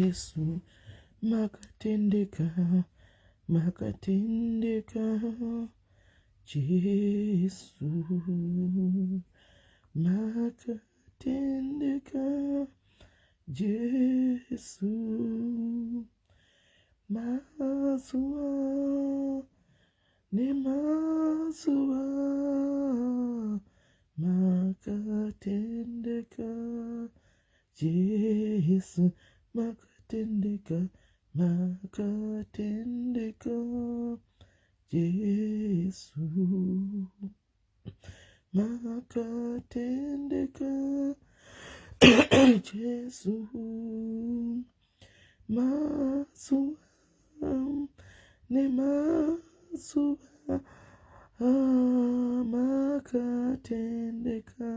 Jesu, makatendeka, makatendeka, Jesu, makatendeka, Jesu, mazuva nemazuva makatendeka, Jesu, makatendeka, makatendeka, Jesu, makatendeka, Jesu, mazuva nemazuva makatendeka,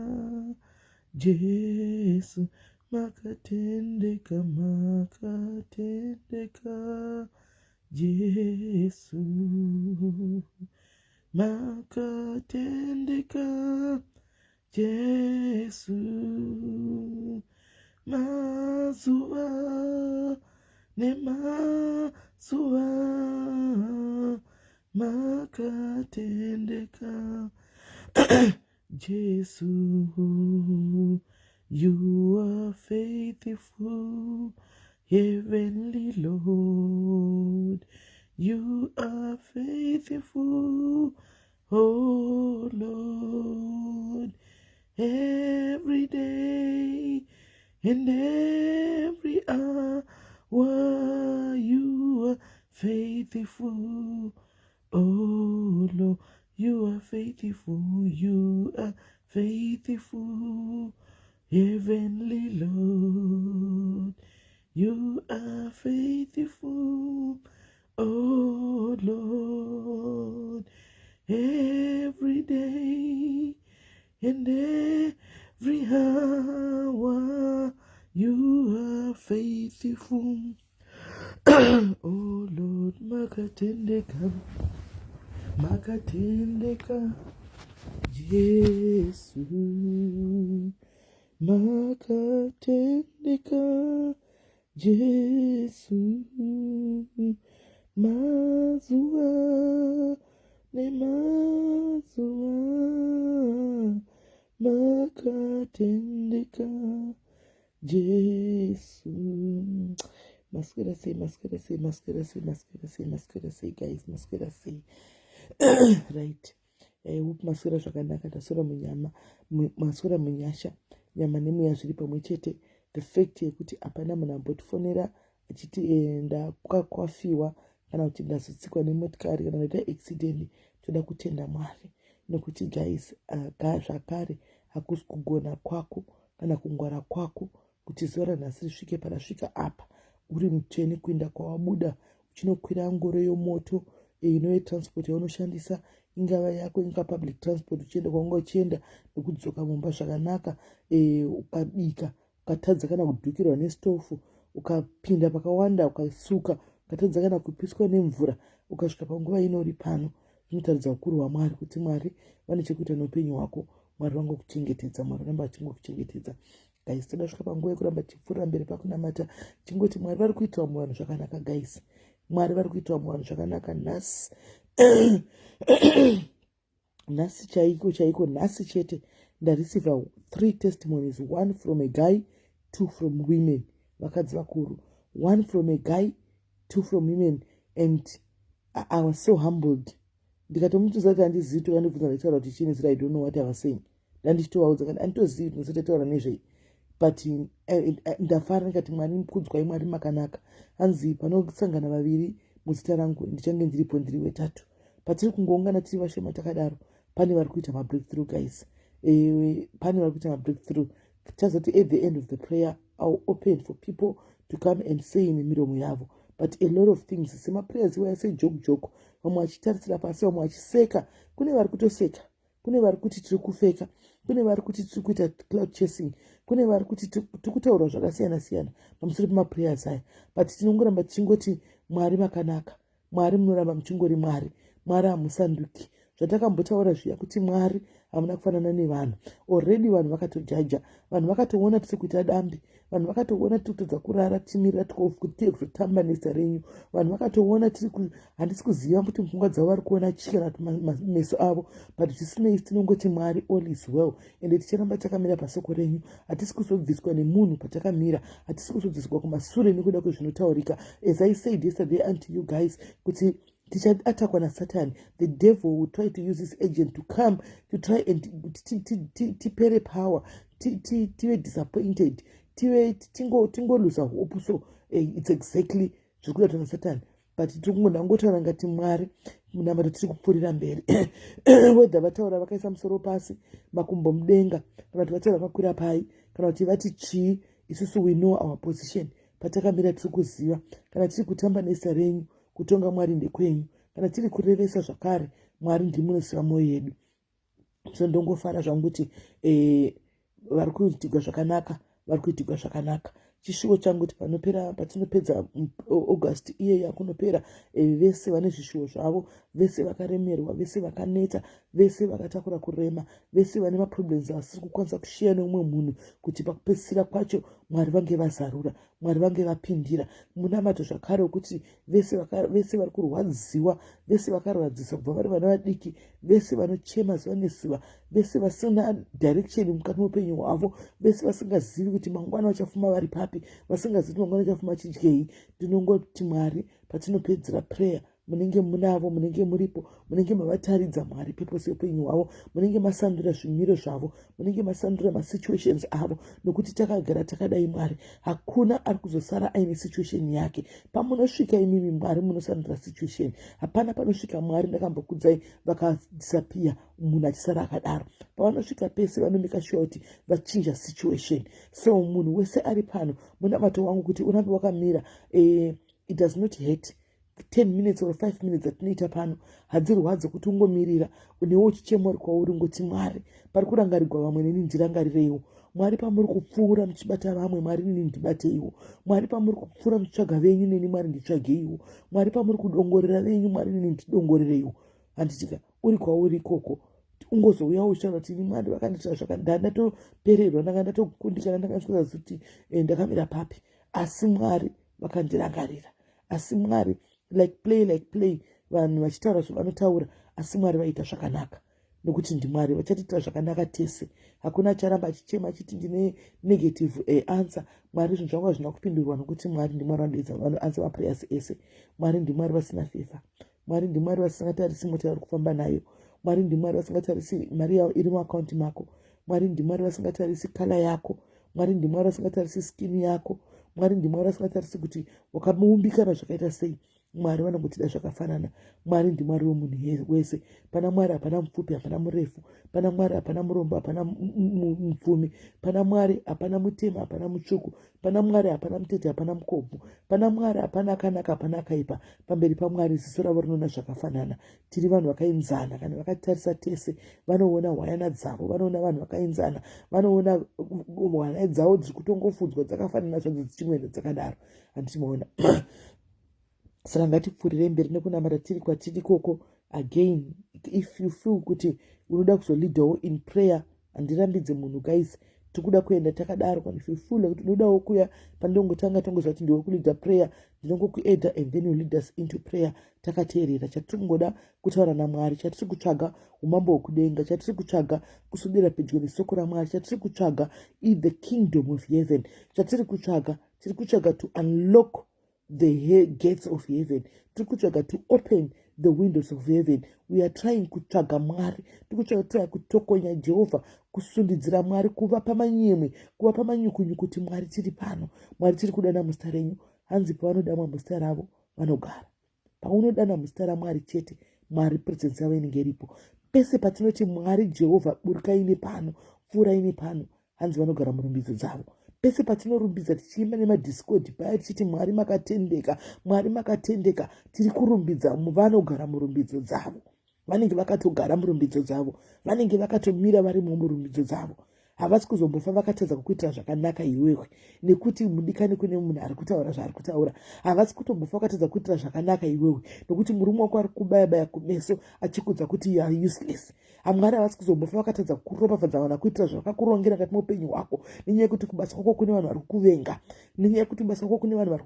Jesu, makatendeka, makatendeka, Jesu, makatendeka, Jesu, mazuva nemazuva makatendeka, Jesu, you are faithful, Heavenly Lord, you are faithful, oh Lord, every day and every hour you are faithful, oh Lord, you are faithful, you are faithful, Heavenly Lord, you are faithful, oh Lord, every day and every hour you are faithful, oh Lord, makatendeka, makatendeka, Jesu, makatendeka, Jesu, mazuva nemazuva makatendeka, Jesu. Maswera sei, maswera sei, maswera sei, maswera sei, maswera sei, guys, maswera sei? Right, I hope maswera zvakanaka. Taswera munyama, maswera munyasha, nyama nemweya zviri pamwe chete. The fact yekuti hapana munhu ambotifonera achiti ndakakwafiwa kana kuti ndazotsikwa nemotikari kana ndaita accident, toda kutenda Mwari nekuti, guys, zvakare hakusi kugona kwako kana kungwara kwako kuti zuva ranhasi risvike parasvika apa. Uri mutsvene kuenda kwawabuda uchinokwira ngoro yomoto inove transport yaunoshandisa, ingava yako, ingava public transport, uchienda kwaunga uchienda nekudzoka mumba zvakanaka, ukabika ukatadza kana kudhukirwa nestofu, ukapinda pakawanda, ukasuka ukatadza kana kupiswa nemvura, ukasvika panguva ino uri pano, zvinotaridza ukuru hwaMwari, kuti Mwari vane chekuita neupenyu hwako. Mwari vangokuchengetedza, Mwari varamba vachingokuchengetedza. Guys, toda svika panguva yekuramba tichipfuurira mberi pakunamata, chingoti Mwari vari kuitira muvanhu zvakanaka. Guys, Mwari vari kuitira muvanhu zvakanaka. Nhasi, nhasi chaiko chaiko, nhasi chete ndareceiva three testimonies, one from a guy, two from women, vakadzi vakuru. One from a guy, two from women, and I was so humbled. Ndikatomutuza kuti handizivi, tokandibvunza ndaitaura kuti chini zira. I don't know what I was saying. Ndandichitovaudza kandi handitozivi kuti ndisati nezvei, but ndafara ndikati, "Mwari kudzwai, Mwari makanaka." Hanzi panosangana vaviri muzita rangu, ndichange ndiripo, ndiri wetatu. Patiri kungoungana tiri vashoma takadaro, pane vari kuita mabreakthrough, guys. Pane vari kuita mabreakthrough. Tazoti at the end of the prayer I'll open for people to come and say nemiromo yavo. But a lot of things, semaprayers iwaya, sejoke joke, vamwe vachitarisira pasi, vamwe vachiseka. Kune vari kutoseka, kune vari kuti tiri kufeka, kune vari kuti tiri kuita clout chasing, kune vari kuti tiri kutaura zvakasiyana siyana pamusoro pemaprayers aya, but tinongoramba tichingoti, "Mwari makanaka, Mwari munoramba muchingori Mwari, Mwari hamusanduki." Zvatakambotaura zviya kuti Mwari Hamuna kufanana nevanhu. Already vanhu vakatojaja, vanhu vakatoona tiri kuita dambe, vanhu vakatoona tiri kutadza kurara tichimirira 12 kuti tiye kuzotamba nezita renyu. Vanhu vakatoona tiri, handisi kuziva kuti mupfungwa dzavo vari kuona chii kana kuti meso avo, but zvisinei, tinongoti Mwari, all is well, ende ticharamba takamira pasoko renyu. Hatisi kuzobviswa nemunhu patakamira, hatisi kuzodziswa kumasure nekuda kwezvinotaurika. As I said yesterday unto you guys kuti tichaattackwa naSatani. The devil will try to use his agent to come to try and tipere power, tive disappointed, tive tingoluza hope. So it's exactly zviri kuda nasatani, but tiri kungondangotaura ngati Mwari, munamato tiri kupfuurira mberi. Whether vataura vakaisa musoro pasi, makumbo mudenga, kana kuti vataura vakakwira pai, kana kuti vati chii, isusu we know our position. Patakamira tiri kuziva. Kana tiri kutamba nezita renyu, kutonga Mwari ndekwenyu. Kana tiri kurevesa zvakare, Mwari ndimunoziva mwoyo yedu. So ndongofara zvangu kuti vari kuitigwa zvakanaka, vari kuitigwa zvakanaka. Chishuwo changu kuti panopera, patinopedza August iyeyo akunopera, vese vane zvishuwo zvavo, vese vakaremerwa, vese vakaneta, vese vakatakura kurema, vese vane maproblems vasiri kukwanisa kushiya neumwe munhu, kuti pakupedzisira kwacho Mwari vange vazarura, Mwari vange vapindira. Munamato zvakare wekuti vese vari kurwadziwa, vese vakarwadziswa kubva vari vana vadiki, vese vanochema zuva nezuva, vese vasina direction mukati meupenyu hwavo, vese vasingazivi kuti mangwana vachafuma vari papi, vasingazivi kuti mangwana vachafuma chidyei, ndinongoti Mwari, patinopedzera prayer, munenge munavo, munenge muripo, munenge mavataridza Mwari purpose yeupenyu hwavo, munenge masandura zvimiro zvavo, munenge masandura masituations avo, nokuti takagara takadai Mwari, hakuna ari kuzosara aine situation yake. Pamunosvika imimi Mwari, munosandura situation. Hapana panosvika Mwari, ndakambokudzai, vakadisappear, munhu achisara akadaro. Pavanosvika pese vanomake sure kuti vachinja situation. So munhu wese ari pano, munamato wangu kuti urambe wakamira. It does not hurt 10 minutes or 5 minutes dzatinoita pano, hadzirwadzi kuti ungomirira unewo uchichema uri kwauri, ungoti, "Mwari, pari kurangarirwa vamwe, neni ndirangarireiwo." Mwari, pamuri kupfuura muchibata vamwe, Mwari, neni ndibateiwo. Mwari, pamuri kupfuura muchitsvaga venyu, neni Mwari nditsvageiwo. Mwari, pamuri kudongorera venyu, Mwari, neni ndidongorereiwo. Handitika uri kwauri ikoko, ungozouya uchitaura kuti, "Ini Mwari vakandiitira zvakanda, ndatopererwa, ndanga ndatokundikana, ndanga kuti ndakamira papi, asi Mwari vakandirangarira." Asi Mwari, like play, like play, vanhu vachitaura zvavanotaura, asi Mwari vaita zvakanaka, nokuti ndiMwari. Vachatiitira zvakanaka tese. Hakuna acharamba achichema achiti, "Ndine negative answer, Mwari, zvinhu zvangu hazvina kupindurwa," nokuti Mwari ndiMwari vanoedza, vanoanswer maprayers ese. Mwari ndiMwari vasina favour. Mwari ndiMwari vasingatarisi mota yauri kufamba nayo. Mwari ndiMwari vasingatarisi mari yavo iri muakaunti mako. Mwari ndiMwari vasingatarisi colour yako. Mwari ndiMwari vasingatarisi skin yako. Mwari ndiMwari vasingatarisi kuti wakamuumbikana zvakaita sei. Mwari vanongotida zvakafanana. Mwari ndiMwari wemunhu wese. Pana Mwari hapana mupfupi, hapana murefu. Pana Mwari hapana murombo, hapana mupfumi. Pana Mwari hapana mutema, hapana mutsvuku. Pana Mwari hapana mutete, hapana mukobvu. Pana Mwari hapana akanaka, hapana akaipa. Pamberi paMwari ziso ravo rinoona zvakafanana. Tiri vanhu vakaenzana. Kana vakatarisa tese, vanoona hwayana dzavo, vanoona vanhu vakaenzana, vanoona hwayana dzavo dziri kutongofudzwa dzakafanana zvadzo, dzichimwenda dzakadaro. Handichimaona. Saka ngatipfurirei mberi nekunamata tiri kwatiri ikoko. Again, if you feel kuti unoda kuzoleadawo in prayer, handirambidze munhu, guys. Tikuda kuenda takadaro. Kana if you feel kuti unodawo kuya pandongotanga, tongoziva kuti ndiwe kuleada prayer, ndinongokuadda and then you lead us into prayer takateerera. Chatiri kungoda kutaura naMwari, chatiri kutsvaga umambo hwekudenga, chatiri kutsvaga kuswedera pedyo nesoko raMwari, chatiri kutsvaga i the kingdom of heaven. Chatiri kutsvaga, tiri kutsvaga to unlock the gates of heaven, tiri kutsvaga to open the windows of heaven. We are trying kutsvaga Mwari, tiri kutsvaga kutokonya Jehovha, kusundidzira Mwari, kuvapa manyemwe, kuvapa manyukunyu, kuti Mwari, tiri pano. Mwari, tiri kudana muzita renyu. Hanzi pavanodamwa muzita ravo vanogara. Paunodana muzita raMwari chete, Mwari presence yavo inenge iripo. Pese patinoti, "Mwari Jehovha, burukai nepano, pfuurai nepano," hanzi vanogara murumbidzo dzavo. Pese patinorumbidza tichiimba nemadiscord paya tichiti, "Mwari makatendeka, Mwari makatendeka," tiri kurumbidza, vanogara murumbidzo dzavo. Vanenge vakatogara murumbidzo dzavo, vanenge vakatomira varimo murumbidzo dzavo. Havasi kuzombofa vakatadza kukuitira zvakanaka iwewe, nekuti mudikani, kune munhu ari kutaura zvaari kutaura. Havasi kutombofa vakatadza kuitira zvakanaka iwewe nokuti murume wako ari kubaya baya kumeso achikudza kuti you are useless. Hamwari havasi kuzombofa vakatadza kukuropafadza vanhu akuitira zvavakakurongera kati muupenyu hwako, nenyaya yekuti kubasa kwako kune vanhu vari kukuvenga, nenyaya yekuti kubasa kwako kune vanhu vari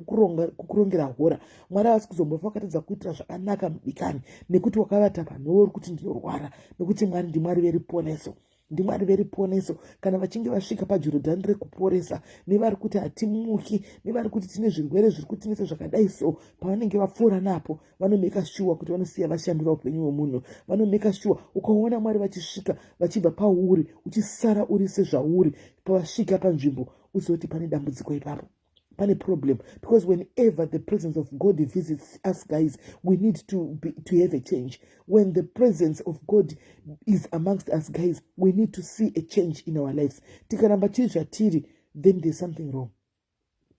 kukurongera hora. Mwari havasi kuzombofa vakatadza kuitira zvakanaka, mudikani, nekuti wakavata panhovo uri kuti ndinorwara, nekuti Mwari ndiMwari veriponeso, ndiMwari veriponeso. Kana vachinge vasvika paJorodhani rekuporesa, nevari kuti hatimuki, nevari kuti tine zvirwere zviri kutinetsa zvakadai so, pavanenge vapfuura napo, vanomeka sure kuti vanosiya vashandura upenyu hwemunhu. Vanomeka sure. Ukaona Mwari vachisvika vachibva pauri, uchisara uri sezvauri pavasvika panzvimbo, uzoti pane dambudziko ipapo, pane problem, because whenever the presence of God visits us, guys, we need to have a change. When the presence of God is amongst us, guys, we need to see a change in our lives. Tikaramba tiri zvatiri, then there's something wrong.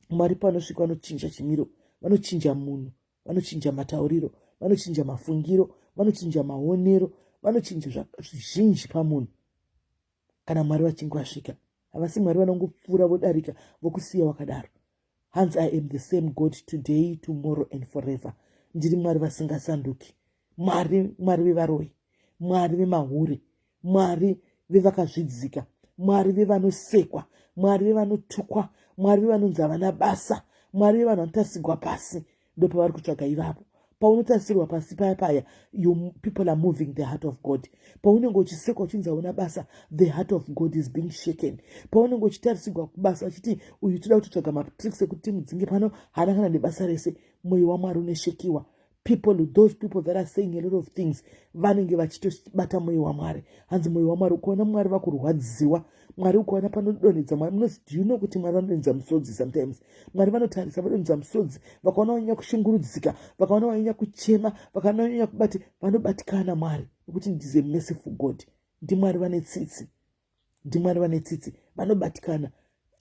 Mwari panosvika, vanochinja chimiro, vanochinja munhu, vanochinja matauriro, vanochinja mafungiro, vanochinja maonero, vanochinja zvizhinji pamunhu kana Mwari vachinge vasvika. Havasi Mwari vanongopfuura vodarika vokusiya wakadaro. Hanzi, "I am the same God today, tomorrow and forever." Ndiri Mwari vasingasanduki. Mwari, Mwari vevaroyi, Mwari vemahure, Mwari vevakazvidzika, Mwari vevanosekwa, Mwari vevanotukwa, Mwari vevanonzi havana basa, Mwari vevanhu vanotasigwa pasi. Ndopavari kutsvaga ivapo. Paunotasirwa pasi paya paya, you people are moving the heart of God. Paunenge uchisekwa uchinzi hauna basa, the heart of God is being shaken. Paunenge uchitarisigwa kubasa uchiti uyu toda kutotsvaga matricks ekuti timudzinge pano, haana kana nebasa rese, mwoyo waMwari unoshekiwa. People, those people that are saying a lot of things, vanenge vachitobata mwoyo waMwari. Hanzi mwoyo waMwari, ukaona Mwari vakurwadziwa, Mwari ukaona panodonhedza Mwari munozi, do you know kuti Mwari vanodonhedza musodzi sometimes? Mwari vanotarisa, vadonhedza musodzi. Vakaona vanyanya kushungurudzika, vakaona vanyanya kuchema, vakaona vanyanya kubati, vanobatikana Mwari, nekuti ndize merciful God, ndiMwari vane tsitsi, ndiMwari vane tsitsi, vanobatikana.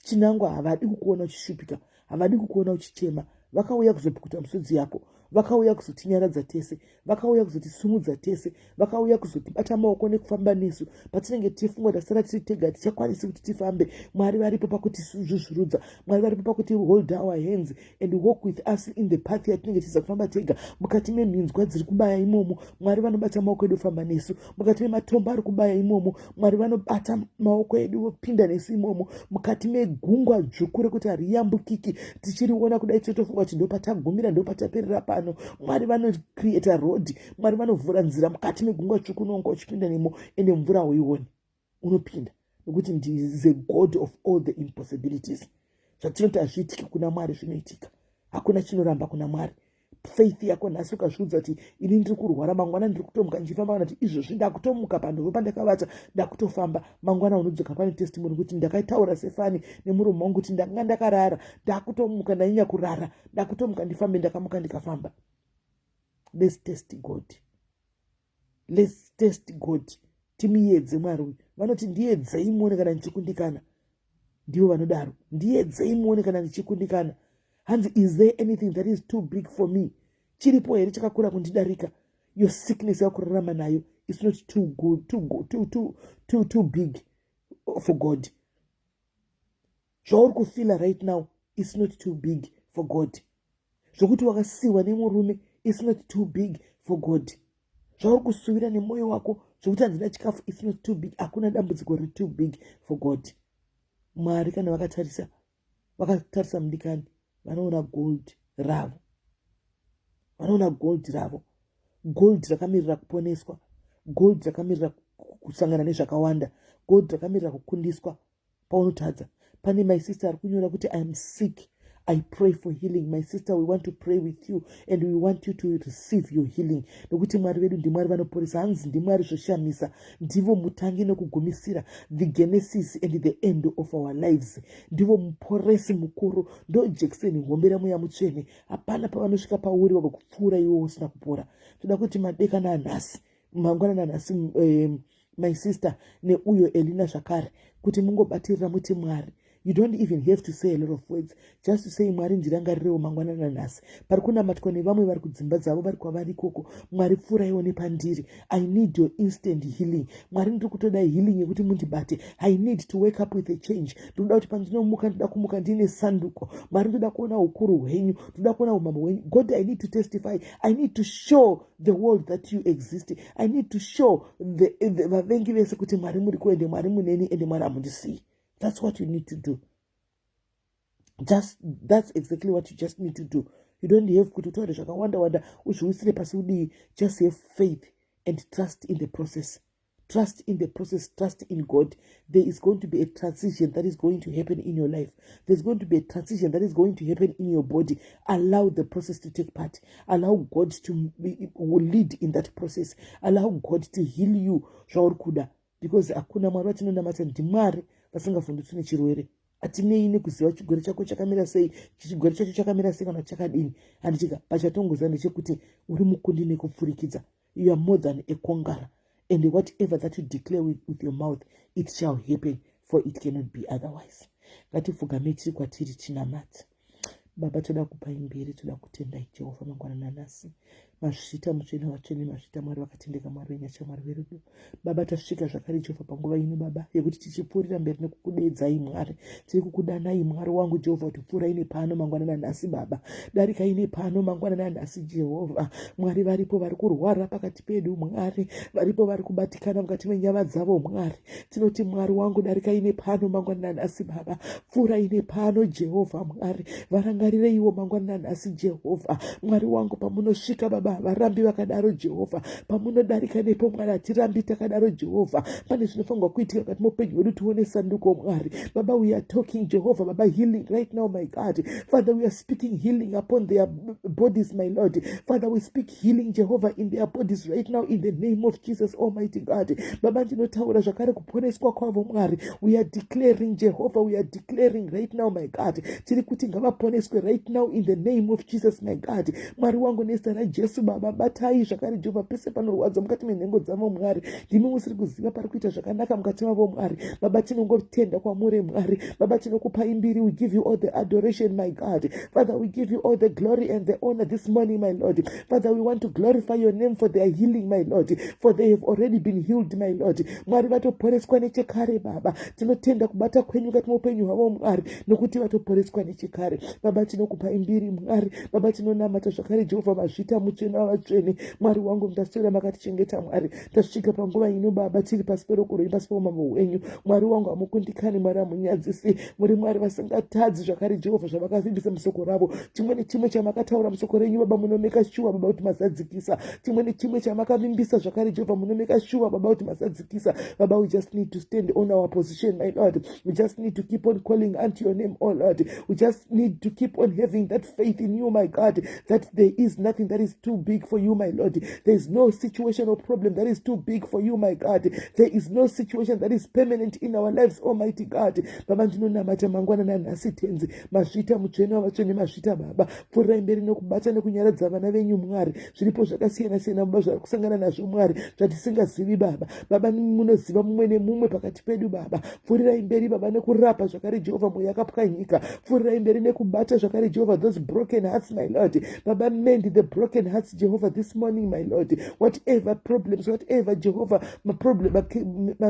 Chinangwa, havadi kukuona uchishupika, havadi kukuona uchichema. Vakauya kuzopukuta musodzi yako, vakauya kuzotinyaradza tese, vakauya kuzotisumudza tese, vakauya kuzotibata maoko nekufamba nesu patinenge tichifunga tasara tiri tega, tichakwanisi kuti tifambe. Mwari varipo pakutisuzvuzvurudza. Mwari varipo pakuti hold our hands and walk with us in the path yatinenge tichiza kufamba tega. Mukati memhinzwa dziri kubaya imomo, Mwari vanobata maoko edu, famba nesu. Mukati mematombo ari kubaya imomo, Mwari vanobata maoko edu, vopinda nesu imomo. Mukati megungwa dzvuku rekuti hariyambukiki, tichiriona kudai tinotofunga kuti ndopatagumira, ndopataperera pano, Mwari vanocreata road. Mwari vanovhura nzira mukati megungwa tsvuku. Unonga uchipinda nemo, ende mvura hauioni, unopinda, nekuti ndize God of all the impossibilities. Zvatinoti hazviitiki, kuna Mwari zvinoitika. Hakuna chinoramba kuna Mwari. Faith yako nhasi, ukazviudza kuti ini ndiri kurwara, mangwana ndiri kutomuka ndichifamba, kana kuti izvozvi ndakutomuka panhovo pandakavata, ndakutofamba, mangwana unodzoka pane testimony kuti ndakataura sefani nemuromo wangu kuti ndanga ndakarara, ndakutomuka, ndanyanya kurara, ndakutomuka ndifambe, ndakamuka ndikafamba. Let's test God, let's test God. Timuedze Mwari uyu. Vanoti, "Ndiedzei muone kana ndichikundikana." Ndivo vanodaro, "Ndiedzei muone kana ndichikundikana." Hanzi, "Is there anything that is too big for me?" Chiripo here chakakura kundidarika? Your sickness yakurarama nayo is not too good, too, too, too, too, too big for God. Zvauri kufeela right now is not too big for God. Zvokuti wakasiyiwa nemurume is not too big for God. Zvauri kusuvira nemwoyo wako zvokuti handina chikafu is not too big. Hakuna dambudziko riri too big for God. Mwari kana vakatarisa, vakatarisa mudikani, vanoona gold ravo, vanoona gold ravo. Gold rakamirira kuponeswa, gold rakamirira kusangana nezvakawanda, gold rakamirira kukundiswa paunotadza. Pane my sister ari kunyora kuti, "I am sick, I pray for healing." My sister, we want to pray with you and we want you to receive your healing, nokuti Mwari vedu ndiMwari vanoporesa. Hanzi ndiMwari zvoshamisa, ndivo mutangi nekugumisira, the genesis and the end of our lives. Ndivo muporesi mukuru, ndo jekiseni hombe raMweya Mutsvene. Hapana pavanosvika pauri vagokupfuura iwe usina kupora. Toda kuti madekana anhasi, mangwanani anhasi, my sister neuyo Elina zvakare, kuti mungobatirira muti, "Mwari, You don't even have to say a lot of words, just to say, "Mwari, ndirangarirewo mangwanana nhasi." Pari kunamatwa nevamwe vari kudzimba dzavo, vari kwavari ikoko. Mwari, pfuuraiwo nepandiri. I need your instant healing. Mwari, ndiri kutoda healing yekuti mundibate. I need to wake up with a change. Ndinoda kuti pandinomuka, ndoda kumuka ndiine sanduko. Mwari, ndoda kuona ukuru hwenyu, ndoda kuona umambo hwenyu. God, I need to testify. I need to show the world that you exist. I need to show the vavengi vese kuti Mwari muriko, ende Mwari muneni, ende Mwari hamundisiyi. That's what you need to do. Just that's exactly what you just need to do. You don't have kuti utaure zvakawanda wanda, uzviwisire pasi, udii. Just have faith and trust in the process. Trust in the process. Trust in God. There is going to be a transition that is going to happen in your life. There's going to be a transition that is going to happen in your body. Allow the process to take part. Allow God to lead in that process. Allow God to heal you zvauri kuda, because hakuna Mwari vatinonamata ndimwari vasingavhundutswi nechirwere. Hatinei nekuziva chigwere chako chakamira sei, chigwere chacho chakamira sei kana chakadini, handitika. Pachatongoziva ndechekuti uri mukundi nekupfurikidza. You are more than a conqueror, and whatever that you declare with your mouth, it shall happen, for it cannot be otherwise. Ngatifugame tiri kwatiri, tinamati. Baba, toda kupai mbiri, toda kutendai Jehovha mangwanana nhasi. Mazvita, mutsvene vatsvene. Mazvita, Mwari vakatendeka, Mwari venyasha, Mwari verudo. Baba, tasvika zvakare Jehovha panguva ino, Baba, yekuti tichipfuurira mberi nekukudedzai. Mwari, tiri kukudanai, Mwari wangu Jehovha, kuti pfuurai nepano mangwanana nhasi. Baba, darikai nepano mangwanana nhasi. Jehovha Mwari, varipo vari kurwara pakati pedu. Mwari, varipo vari kubatikana mukati menyama dzavo. Mwari, tinoti, Mwari wangu, darikai nepano mangwanana nhasi. Baba, pfuurai nepano. Jehovha Mwari, varangarireiwo mangwanana nhasi. Jehovha Mwari wangu, pamunosvika, Baba, varambi vakadaro. Jehovha, pamunodarika nepo, Mwari, hatirambi takadaro. Jehovha, pane zvinofanirwa kuitika kati muupenyu hwedu, tione sanduko. Mwari, Baba, we are talking, Jehovha Baba, healing right now, my God. Father, we are speaking healing upon their bodies, my Lord. Father, we speak healing, Jehovah, in their bodies right now, in the name of Jesus, Almighty God. Baba, ndinotaura zvakare kuponeswa kwavo. Mwari, we are declaring, Jehovah, we are declaring right now, my God. Tiri kuti ngavaponeswe right now in the name of Jesus, my God. Mwari wangu, nezita raJesu, Baba, batai zvakare Jehovha pese panorwadza mukati menhengo dzavo. Mwari, ndimi musiri kuziva pari kuita zvakanaka mukati mavo. Mwari, Baba, tinongotenda kwamuri. Mwari, Baba, tinokupai mbiri. We give you all the adoration, my God. Father, we give you all the glory and the honor this morning, my Lord. Father, we want to glorify your name for their healing, my Lord, for they have already been healed, my Lord. Mwari, vatoporeswa nechekare. Baba, tinotenda kubata kwenyu kati muupenyu hwavo, Mwari, nokuti vatoporeswa nechekare. Baba, tinokupai mbiri. Mwari, Baba, tinonamata zvakare Jehovha. Mazvita, mutsvene wavatsvene. Mwari wangu, ndaswera makatichengeta. Mwari, tasvika panguva ino, Baba, tiri pasi peruoko rwenyu, pasi peumambo hwenyu. Mwari wangu, hamukundikani. Mwari, hamunyadzisi. Muri Mwari vasingatadzi zvakare Jehovha zvavakavimbisa musoko ravo. Chimwe nechimwe chamakataura musoko renyu, Baba, munomeka sure, Baba, kuti mazadzikisa. Chimwe nechimwe chamakavimbisa zvakare Jehovha, munomeka sure, Baba, kuti mazadzikisa. Baba, we just need to stand on our position, my Lord. We just need to keep on calling unto your name, oh Lord. We just need to keep on having that faith in you, my God, that there is nothing that is too big for you, my Lord. There is no situation or problem that is too big for you, my God. There is no situation that is permanent in our lives, Almighty God. Baba, ndinonamata mangwanana nhasi. Tenzi, mazvita, mutsvene wavatsvene. Mazvita, Baba. Pfuurirai mberi nokubata nekunyaradza vana venyu. Mwari, zviripo zvakasiyana siyana, Baba, zvari kusangana nazvo, Mwari, zvatisingazivi. Baba, Baba, munoziva mumwe nemumwe pakati pedu. Baba, pfuurirai mberi, Baba, nekurapa zvakare Jehovha mwoyo yakapwanyika. Pfuurirai mberi nekubata zvakare Jehovha those broken hearts, my Lord. Baba, mend the broken hearts, Jehovah, this morning, my Lord. Whatever problems, whatever, Jehovah, maproblem,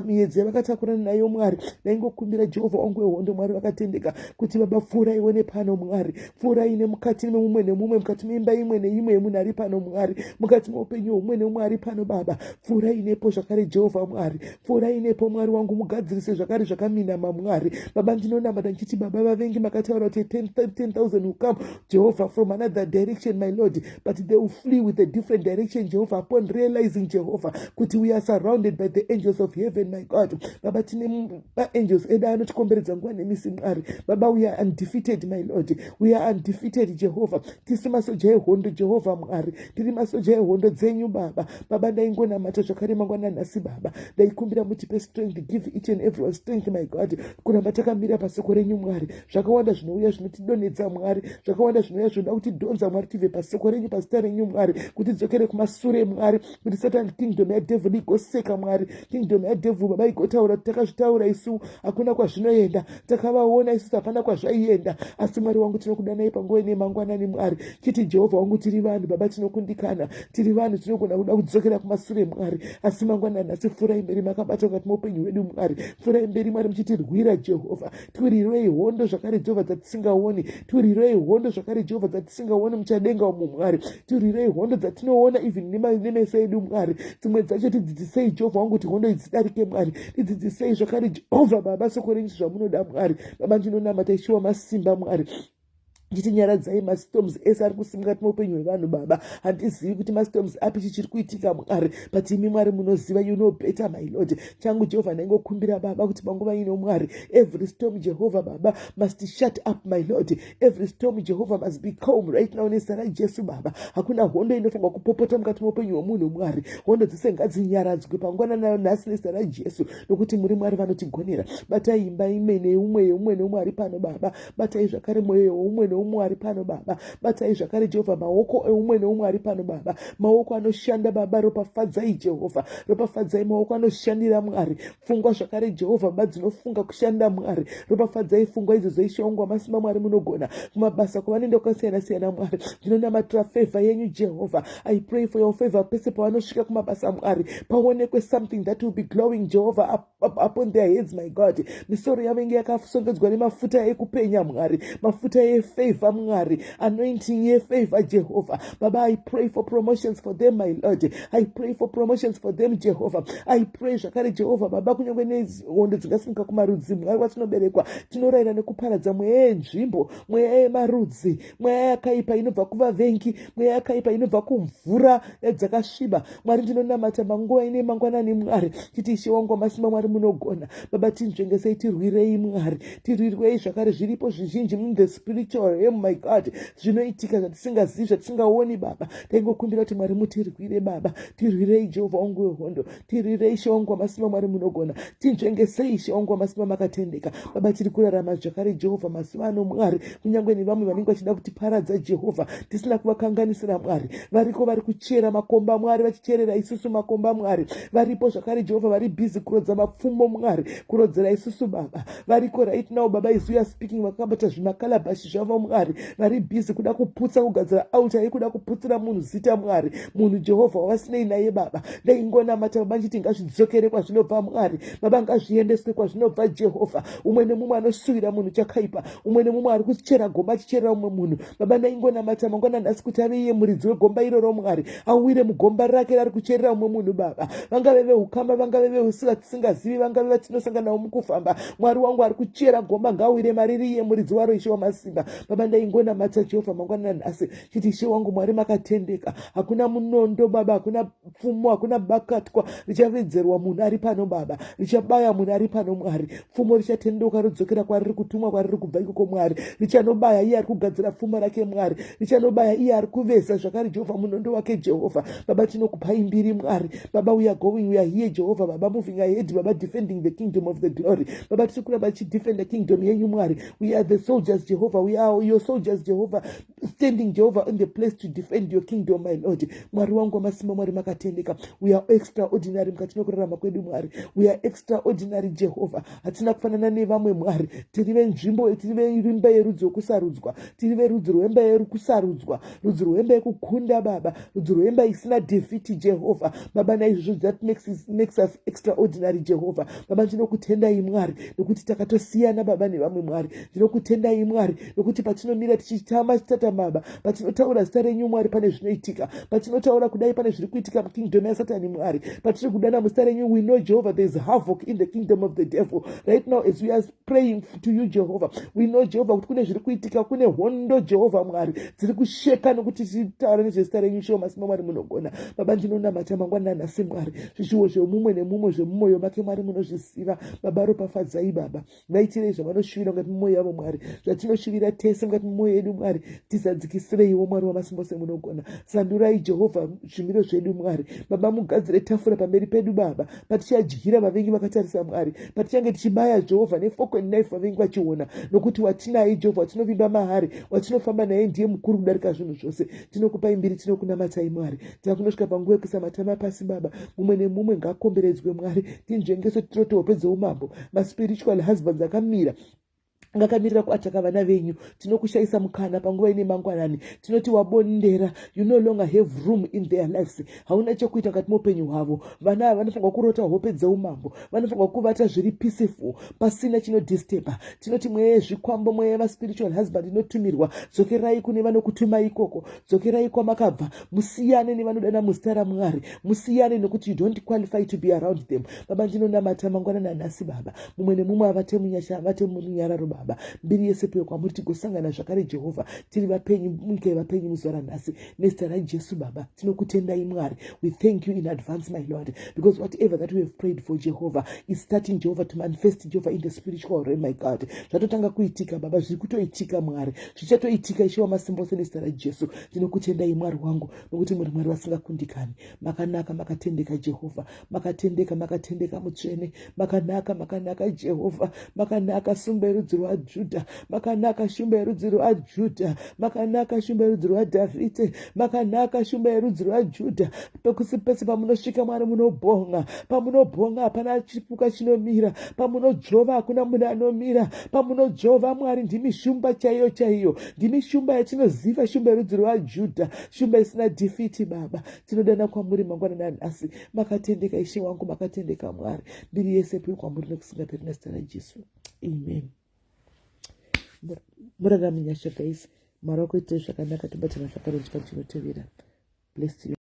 miedzo yavakatakurana nayo, Mwari, ndaingokumbira, Jehovha wangu wehondo, Mwari vakatendeka, kuti Baba, pfuuraiwo nepano. Mwari, pfuurai nemukati memumwe nemumwe, mukati meimba imwe neimwe yemunhu ari pano. Mwari, mukati meupenyu hwumwe nemumwe ari pano, Baba, pfuurai nepo zvakare Jehovha. Mwari, pfuurai nepo. Mwari wangu, mugadzirise zvakare zvakaminama. Mwari, Baba, ndinonamata ndichiti, Baba, vavengi makataura kuti 10,000 will come, Jehovah, from another direction, my Lord, but they will flee with a different direction, Jehovah, upon realizing, Jehovah, kuti we are surrounded by the angels of heaven, my God. Baba, tine maangels edu anotikomberedza nguva nemisi. Mwari, Baba, we are undefeated, my Lord. We are undefeated, Jehovah. Tisi masoja ehondo, Jehovha Mwari. Tiri masoja ehondo dzenyu, Baba. Baba, ndaingonamata zvakare mangwana nhasi. Baba, ndaikumbira mutipe strength. Give each and everyone strength, my God, kuramba takamira pasoko renyu. Mwari, zvakawanda zvinouya zvinotidonhedza. Mwari, zvakawanda zvinouya zvinoda kutidhonza, Mwari, tibve pasoko renyu, pazita renyu. Mwari, kuti tidzokere kumasure, Mwari, kuti Satan, kingdom yadevil igoseka, Mwari, kingdom yadevil, Baba, igotaura kuti takazvitaura isu, hakuna kwazvinoenda, takavaona isusu, hapana kwazvaienda. Asi Mwari wangu, tinokudanai panguva ine mangwanani, Mwari, chiti Jehovha wangu, tiri vanhu, Baba, tinokundikana, tiri vanhu tinogona kuda kudzokera kumasure, Mwari. Asi mangwanani nhasi, pfuurai mberi makabata mukati meupenyu hwedu, Mwari. Pfuurai mberi, Mwari, muchitirwira, Jehovha. Tiwirirei hondo zvakare, Jehovha, dzatisingaoni. Tiwirirei hondo zvakare, Jehovha, dzatisingaoni muchadenga umu, Mwari. Tiwirirei hondo dzatinoona even nemeso edu, Mwari. Dzimwe dzacho tidzidzisei, Jehovha wangu, kuti hondo idzi dzidarike, Mwari. Tidzidzisei zvakare, Jehovha Baba, soko renyu zvamunoda, Mwari. Baba, ndinonamata, Ishe wamasimba, Mwari, ndichinyaradzai mastorms ese ari kusimuka meupenyu hwevanhu. Baba, handizivi kuti mastorms api, chichiri kuitika, Mwari, but imi, Mwari, munoziva. You know better, my Lord. Changu, Jehovha, ndaingokumbira, Baba, kuti panguva ino, Mwari, every storm, Jehovha Baba, must shut up, my Lord. Every storm, Jehovha, must be calm right now nezita raJesu. Baba, hakuna hondo inofanirwa kupopota mukati meupenyu hwemunhu, Mwari. Hondo dzese ngadzinyaradzwe panguva nayo nhasi nezita raJesu, nokuti muri Mwari vanotigonera. Batai imba imwe neumwe yeumwe neumwe ari pano, Baba. Batai zvakare mwoyo weumwe neumwe ari pano, Baba. Batai zvakare, Jehovha, maoko eumwe neumwe ari pano, Baba. Maoko anoshanda, Baba, ropafadzai. Jehovha, ropafadzai maoko anoshandira, Mwari. Pfungwa zvakare, Jehovha, Baba, dzinofunga kushanda, Mwari, ropafadzai pfungwa idzodzo, Ishe wangu wamasimba. Mwari, munogona. Kumabasa kwavanoenda kwakasiyana-siyana, Mwari, ndinonamatira favor yenyu, Jehovha. I pray for your favor pese pavanosvika kumabasa, Mwari. Paonekwe something that will be glowing, Jehovha, upon their heads, my God. Misoro yavo inge yakasongedzwa nemafuta ekupenya, Mwari, mafuta efavor, Mwari, anointing yefavor, Jehovha. Baba, I pray for promotions for them, my Lord. I pray for promotions for them, Jehovha. I pray zvakare, Jehovha Baba, kunyange nehondo dzingasimuka kumarudzi, Mwari, kwatinoberekwa, tinorayira nekuparadza mweya yenzvimbo, mweya yemarudzi, mweya yakaipa inobva kuvavengi, mweya yakaipa inobva kumvura dzakasviba. Mwari, ndinonamata manguva ine mangwanani, Mwari, titi Ishe wangu wamasimba, Mwari, munogona. Baba, tinzvengesei, tirwirei, Mwari, tirwirwei zvakare. Zviripo zvizhinji in the spiritual realm, my God, zvinoitika zvatisingazivi, zvatisingaoni. Baba, taingokumbira kuti, Mwari, mutirwire. Baba, tirwirei. Jehovha wangu wehondo, tirwirei. Ishe wangu wamasimba, Mwari, munogona. Tinzvengesei, Ishe wangu wamasimba, makatendeka. Baba, tiri kurarama zvakare, Jehovha, mazuva ano, Mwari, kunyange nevamwe vanenge vachida kutiparadza, Jehovha, tisina kuvakanganisira. Mwari, variko vari kuchera makomba, Mwari, vachicherera isusu makomba. Mwari, varipo zvakare, Jehovha, vari busy kurodza mapfumo, Mwari, kurodzera isusu. Baba, variko right now, Baba, as we are speaking, vakabata zvimakalabashi zvavo, Mwari, vari busy kuda kuputsa, kugadzira altar yekuda kuputsira munhu zita, Mwari, munhu, Jehovha, wavasinei naye. Baba, ndaingonamata, Baba, nchiti ngazvidzokere kwazvinobva, Mwari. Baba, ngazviendeswe kwazvinobva, Jehovha. Umwe nemumwe anosuvira munhu chakaipa, umwe nemumwe ari kuchera gomba achicherera umwe munhu, Baba, ndaingonamata mangwana nhasi kuti ave iye muridzi wegomba iroro, Mwari, awire mugomba rake rari kucherera umwe munhu. Baba, vangave veukama, vangave vatisingazivi, vangave vatinosangana navo mukufamba, Mwari wangu, ari kuchera gomba ngaawire mariri iye muridzi waro. Ishe wamasimba, Baba, ndaingonamata, Jehovha, mangwana nhasi chiti Ishe wangu, Mwari, makatendeka. Hakuna munondo, Baba, hakuna pfumo, hakuna bakatwa richavedzerwa munhu ari pano, Baba, richabaya munhu ari pano. Mwari, pfumo richatendeuka rodzokera kwariri kutumwa, kwariri kubva ikoko, Mwari, richanobaya iye ari kugadzira pfumo rake. Mwari, richanobaya iye ari kuveza zvakare, Jehovha, munondo wake. Jehovha Baba, tinokupai mbiri, Mwari. Baba, we are going, we are here, Jehovha Baba, moving ahead, Baba, defending the kingdom of the glory. Baba, tiri kuramba tichidefenda kingdom yenyu, Mwari. We are the soldiers, Jehovah. We are your soldiers, Jehovah, standing, Jehovah, in the place to defend your kingdom, my Lord. Mwari wangu wamasimba, Mwari, makatendeka. We are extraordinary mukati mekurarama kwedu, Mwari. We are extraordinary, Jehovha. Hatina kufanana nevamwe, Mwari. Tiri venzvimbo, tiri veimba yerudzi rwokusarudzwa, tiri verudzi rwemba yekusarudzwa, rudzi rwemba yekukunda, Baba, rudzi rwemba isina defeat, Jehovha Baba. Naizvozvo that makes us extraordinary, Jehovha Baba. Ndinokutendai, Mwari, nokuti takatosiyana, Baba, nevamwe. Mwari, ndinokutendai, Mwari, nokuti patinomira tichitama chitata, Baba, patinotaura zita renyu, Mwari, pane zvinoitika. Patinotaura kudai, pane zviri kuitika mukingdom yaSatani. Mwari, patiri kudana muzita renyu, we know, Jehovah, there is havoc in the kingdom of the devil right now. As we are praying to you, Jehovah, we know, Jehovah, kuti kune zviri kuitika, kune hondo, Jehovha Mwari, dziri kusheka nokuti tichitaura nezvezita renyu. Ishe wamasimba, Mwari, munogona. Baba, ndinonamata mangwanani nhasi, Mwari, zvishuwo zvemumwe nemumwe zvemumwoyo make, Mwari, munozviziva. Baba, ropafadzai. Baba, vaitirei zvavanoshuvira mukati memwoyo yavo. Mwari, zvatinoshuvira tese. zvese mukati memwoyo yedu Mwari. Tizadzikisireiwo, Mwari wamasimba ose, munogona. Sandurai, Jehovha, zvimiro zvedu, Mwari. Baba, mugadzire tafura pamberi pedu, Baba, patichadyira vavengi vakatarisa, Mwari, patichange tichibaya, Jehovha, nefork and knife vavengi vachiona, nokuti watinaye, Jehovha, watinovimba maari, watinofamba naye, ndiye mukuru kudarika zvinhu zvose. Tinokupai mbiri, tinokunamatai, Mwari. Takunosvika panguva yekuisa matama pasi, Baba. Mumwe nemumwe ngaakomberedzwe, Mwari. Tinzvengeso, tirote hope dzeumambo. Maspiritual husbands akamira, ngakamirira kuataka vana venyu, tinokushayisa mukana panguva ine mangwanani. Tinoti wabondera, you no longer have room in their lives. Hauna chekuita mukati meupenyu hwavo. Vana ava vanofanirwa kurota hope dzeumambo, vanofanirwa kuvata zviri peaceful, pasina chinodisturba. Tinoti mweya yezvikwambo, mweya yemaspiritual husband inotumirwa, dzokerai kune vanokutuma ikoko, dzokerai kwamakabva, musiyane nevanodana muzita raMwari, musiyane, nokuti you don't qualify to be around them. Baba, ndinonamata mangwanani anhasi, Baba, mumwe nemumwe avate munyasha, avate murunyararo. Baba, mbiri yese piwe kwamuri. Tigosangana zvakare, Jehovha, tiri vapenyu, munyika yevapenyu muzuva ranhasi, nezita raJesu. Baba, tinokutendai, Mwari. We thank you in advance, my Lord, because whatever that we have prayed for, Jehovah, is starting, Jehovah, to manifest, Jehovah, in the spiritual realm, my God. Zvatotanga kuitika, Baba, zviri kutoitika, Mwari, zvichatoitika, Ishe wamasimba ose, nezita raJesu. Ndinokutendai, Mwari wangu, nokuti muri Mwari vasingakundikani. Makanaka, makatendeka, Jehovha, makatendeka, makatendeka, mutsvene. Makanaka, makanaka, Jehovha, makanaka, shumba yerudzi rwaJudha. Makanaka, shumba yerudzi rwaJudha. Makanaka, shumba yerudzi rwaDhavhidhi. Makanaka, shumba yerudzi rwaJudha. Pekusi pese pamunosvika, Mwari, munobhonga. Pamunobhonga hapana chipuka chinomira. Pamunodzvova hakuna munhu anomira. Pamunodzvova, Mwari, ndimi shumba chaiyo chaiyo, ndimi shumba yatinoziva, shumba yerudzi rwaJudha, shumba isina defeat. Baba, tinodana kwamuri mangwanani anhasi. Makatendeka, Ishe wangu, makatendeka, Mwari. Mbiri yese piwe kwamuri nekusingaperi, nezita raJesu, amen. Murarame nyasha, guys. Mwari wakuitei zvakanaka. Tobatana zvakare muchikamu chinotevera. Bless you.